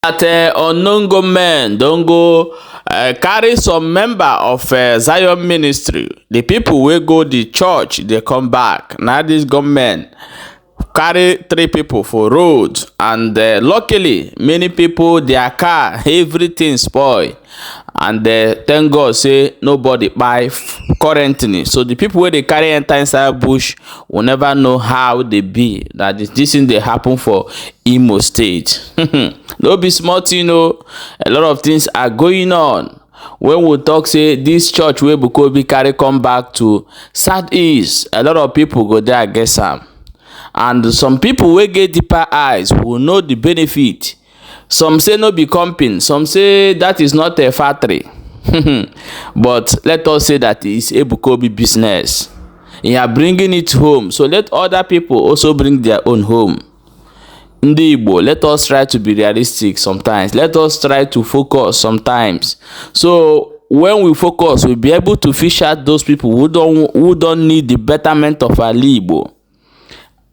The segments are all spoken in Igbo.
That unknown gunmen don go carry some member of Zion ministry. The people wey go the church dey come back. Na this gunmen carry three people for road, and luckily many people, their car, everything spoil, and thank God say nobody kpai currently. So the people wey dey carry enter inside bush will never know how they be. Na this thing dey happen for Imo State. No be small thing o. A lot of things are going on. When we talk say this church wey Ebuka Obi carry come back to Southeast, a lot of people go dey against am. And some people wey get deeper eyes will know the benefit. Some say no be company, some say that is not a factory. But let us say that it's Ebuka Obi business. He are bringing it home, so let other people also bring their own home. Ndị Igbo, let us try to be realistic sometimes. Let us try to focus sometimes. So when we focus, we'll be able to fish out those people who don't need the betterment of Ali Igbo.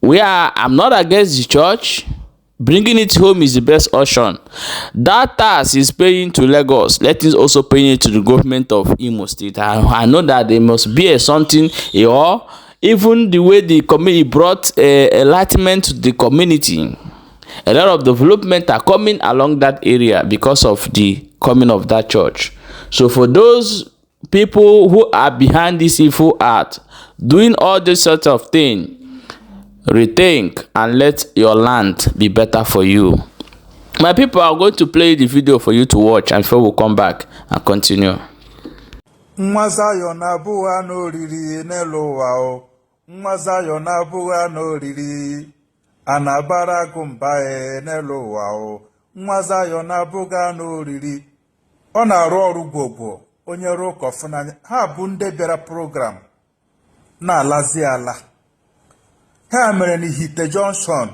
I'm not against the church. Bringing it home is the best option. That tax is paying to Lagos. Let it also pay it to the government of Imo State. I know that there must be a something, or even the way the community brought enlightenment to the community. A lot of development are coming along that area because of the coming of that church. So for those people who are behind this evil act, doing all this sort of thing, rethink and let your land be better for you. My people, are going to play the video for you to watch, and before we come back and continue. Nwa Zion abụghị anụ oriri n'elu ụwa o. Nwa Zion abụghị anụ oriri. A na-abara agụ mba e n'elu ụwa o. Nwa Zion abụghị anụ oriri. Ọ na-arụ ọrụ gwogwo onye ruo ụka ọfụnanya. Ha bụ ndị bịara program na-alazi ala. Ha mere n'Ihite Junction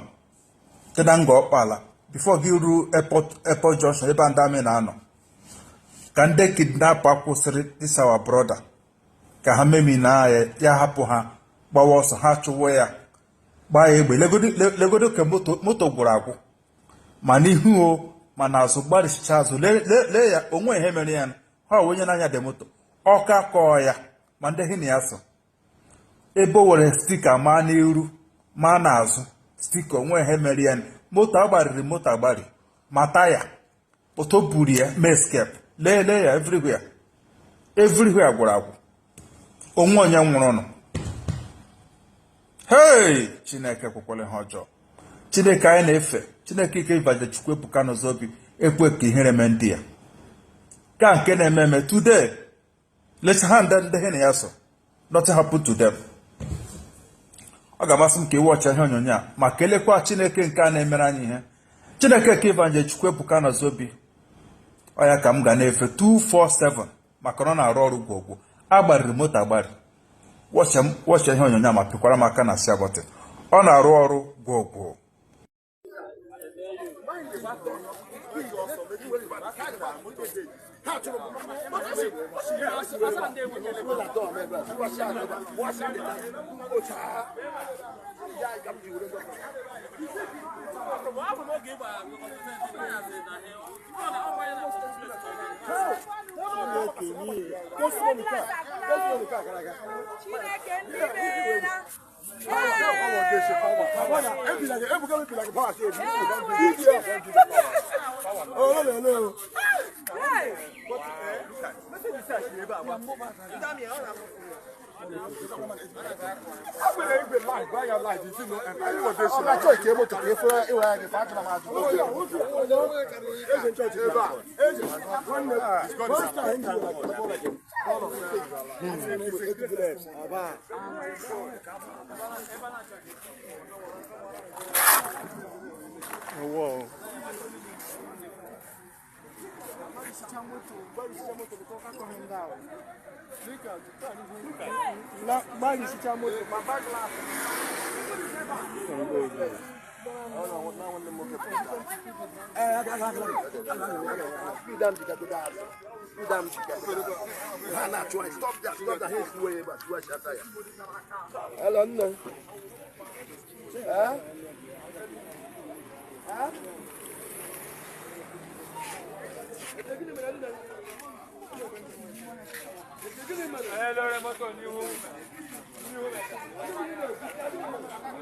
dị na Ngor Okpala before gị ruo airport junction ebe ndị amị na-anọ ka ndị kidnapper kwụsịrị this our brother ka ha memina ya, ya hapụ ha gbawa ọsọ. Ha chụwa ya, gbaa ya egbe. Legodo ka moto gwụrụ agwụ ma n'ihu o ma n'azụ, gbarịchicha azụ. Lee ya, onwe ihe mere ya. Ha onye na-anya dị moto ọka kọọ ya ma ndị hi na ya so ebe o were sticker maa n'iru maa n'azụ sticker. Onwe ihe mere ya. Moto agbarịrị, moto agbari ma taya oto buru ya mee escape. Lee, lee ya, everywhere, everywhere gwụrụ agwụ. Onwe onye nwụrụ nụ. Hei, Chineke kwekwara ihe ọjọọ. Chineke anyị na-efe, Chineke ike ịbaje Chukwu Ebuka n'ụzọ ekwe ka ihere mee ndị ya ka nke na-eme eme today. Let's hand ndị ha na ya so. Nothing happen to them. Ọ ga-amasị m ka ị wọcha ihe onyonyo a ma kelekwa Chineke nke a na-emere anyị ihe. Chineke ka Evangelist Chukwu Ebuka Nọzobi, ọ ya ka m ga na-efe 247 maka na ọ na-arụ ọrụ gwogwo. Agbarịrị moto agbari. Wọcha ihe onyonyo a ma pịkwara m aka na share button. Ọ na-arụ ọrụ gwogwo. Chineke ndị meela. Whoa. Hello, no. Huh? Huh?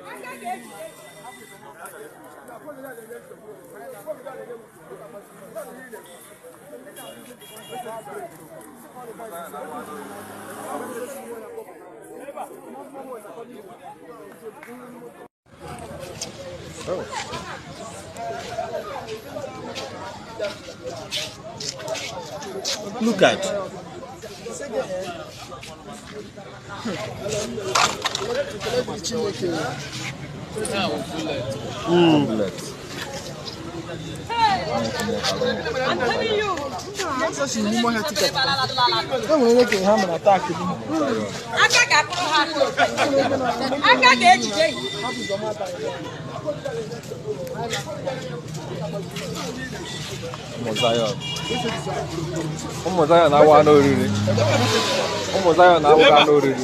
Aka ga-ejide. Look at. I'm telling you. Aka ga-akụrụ ha. Aka ga-ejide. Ụmụ Zion. Ụmụ Zion na-awụ anụ oriri. Ụmụ Zion na-awụ anụ oriri.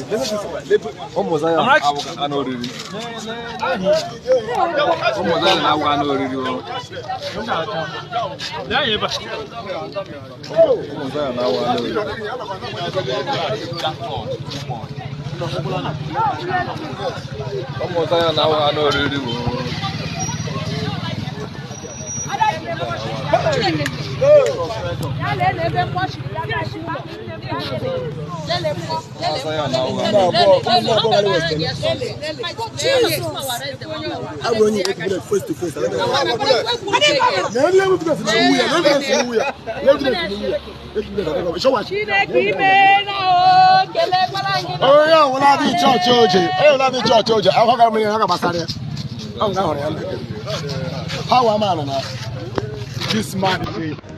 Ụmụ Zion awụ anụ oriri. Ụmụ Zion na-awụ anụ oriri o. Ụmụ Zion na-awụ anụ oriri. Ụmụ Zion na-awụ anụ oriri o. Ya lee na ebe mkpọchi ya na-achị ụlọ. Lele mkpọ. Ụmụ Zion na-awụ anụ oriri. Chineke imeela o, kelekwara gị na Onye ọbụla dị chọọchị oche, onye ọbụla dị chọọchị oche, akwụkwọ gara mmiri ha ga-gbasara ya. Ọ nga hụrụ ya. Power man na this man is a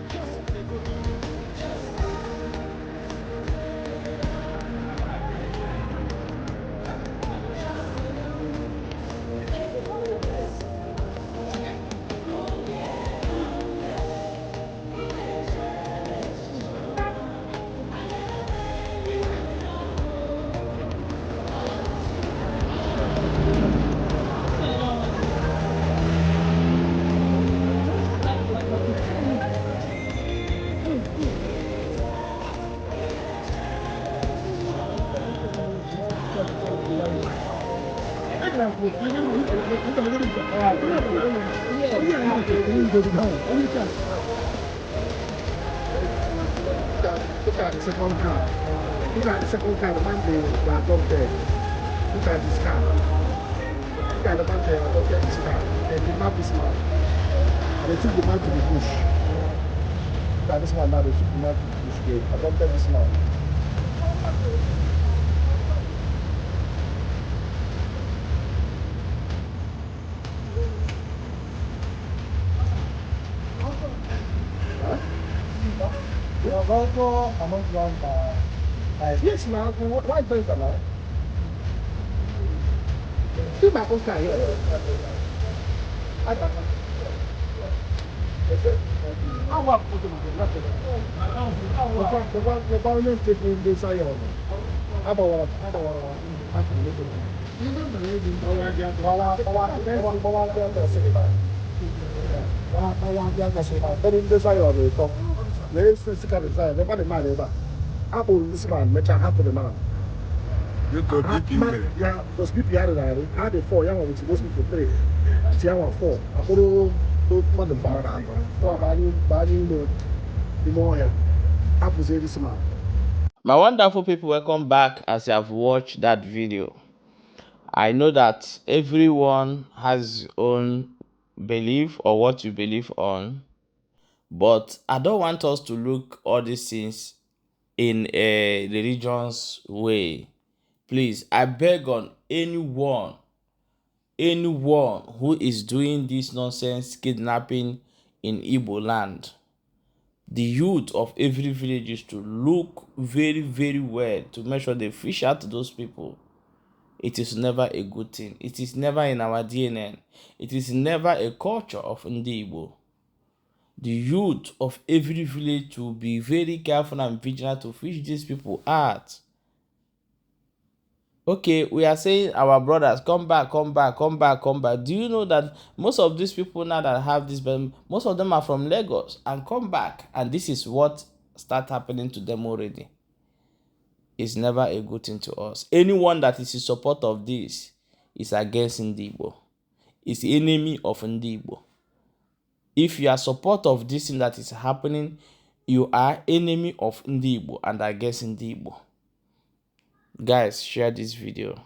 Look at the second car. Look at the second car, the man they were adopted. Look at this car. Look at the man they adopted this car. They kidnapped this man. And they took the man to the bush. Look at this man now, they took the man to the bush. They adopted this man. Yes, ma'am. Why don't you See my own car here. I thought. I want to put them The government taking this I this man, hapụ the man. Due to BP mere. Yeah, because BP had it, had it four, yeah, with most people three. See, I want four. I put mmadụ bara atọ. Four banye ime ime ọhịa. Hapụzie this man. My wonderful people, welcome back as you have watched that video. I know that everyone has his own belief or what you believe on, but I don't want us to look all these things in a religion's way. Please, I beg on anyone who is doing this nonsense kidnapping in Igbo land, the youth of every village is to look very, very well to make sure they fish out those people. It is never a good thing. It is never in our DNA. It is never a culture of Ndi Igbo. The youth of every village to be very careful and vigilant to fish these people out. Okay, we are saying our brothers, come back, come back, come back, come back. Do you know that most of these people now that have this, most of them are from Lagos and come back, and this is what start happening to them already? It's never a good thing to us. Anyone that is in support of this is against Ndigbo, is enemy of Ndigbo. If you are support of this thing that is happening, you are enemy of Ndigbo and against Ndigbo. Guys, share this video.